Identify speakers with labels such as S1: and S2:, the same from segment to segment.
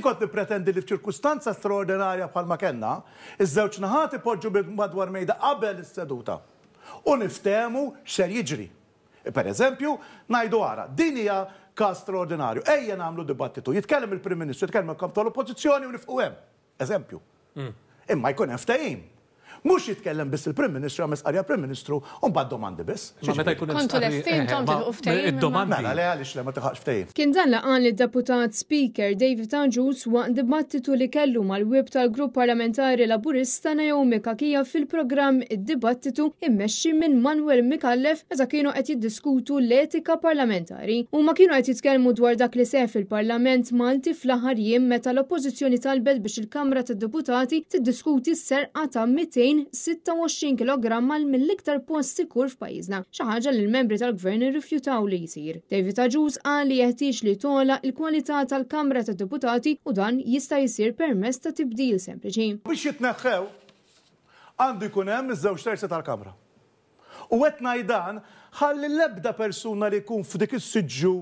S1: Jien kont nippretendi li f'ċirkustanza straordinarja bħalma kellna, iż-żewġ naħat ipoġġu madwar mejda qabel is-seduta u niftehmu x'ser jiġri. Per eżempju, ngħidu ara, din hija każ straordinarju, ejja nagħmlu dibattitu, jitkellem il-Prim Ministru, jitkellem il-Kap tal-Oppożizzjoni u nifqu hemm. Eżempju. Imma jkun hemm ftehim. Mhux jitkellem biss il-Prim Ministru, jagħmel stqarrija l-Prim Ministru u mbagħad domandi biss.
S2: Imma meta jkun hemm
S3: Kontu lesti intom tilħqu ftehim imma?
S2: Id-domandi.
S1: Mela le għaliex le ma tilħaqx ftehim.
S4: Kien dan li qal id-Deputat Speaker David Agius waqt dibattitu li kellu mal-Whip tal-Grupp Parlamentari Laburista Naomi Cachia fil-programm Id-Dibattitu immexxi minn Manuel Micallef meta kienu qed jiddiskutu l-etika parlamentari. Parlamentari. Huma kienu qed jitkellmu dwar dak li seħħ fil-Parlament Malti fl-aħħar jiem meta l-Oppożizzjoni talbet biex il-Kamra tad-Deputati tiddiskuti s-serqa ta' 226 kilogramma mill-iktar post sikur f'pajjiżna, xi ħaġa li l-membri tal-Gvern irrifjutaw li jsir. David Agius qal li jeħtieġ li togħla l-kwalità tal-Kamra tad-Deputati u dan jista' jsir permezz ta' tibdil sempliċi.
S1: Biex jitneħħew għandu jkun hemm iż-żewġ terzi tal-Kamra. U qed ngħid dan ħalli l-ebda persuna li jkun f'dik is-siġġu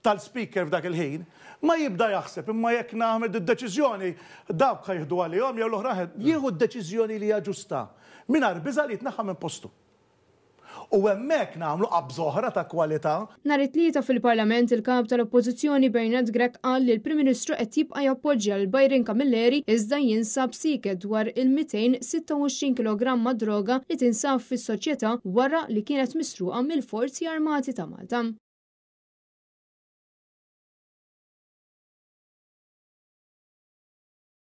S1: tal-Speaker f'dak il-ħin ma jibda jaħseb imma jekk nagħmel did-deċiżjoni dawk ħa jieħdu għalihom jew l-oħrajn jieħu d-deċiżjoni li hija ġusta mingħajr biża' li jitneħħa minn postu. U hemmhekk nagħmlu qabża oħra ta' kwalità.
S4: Nhar it-Tlieta fil-Parlament, il-Kap tal-Oppożizzjoni Bernard Grech qal li l-Prim Ministru qed jibqa' jappoġġja lil Byron Camilleri iżda jinsab sieket dwar il-226 kilogramma droga li tinsab fis-soċjetà wara li kienet misruqa mill-Forzi Armati ta' Malta.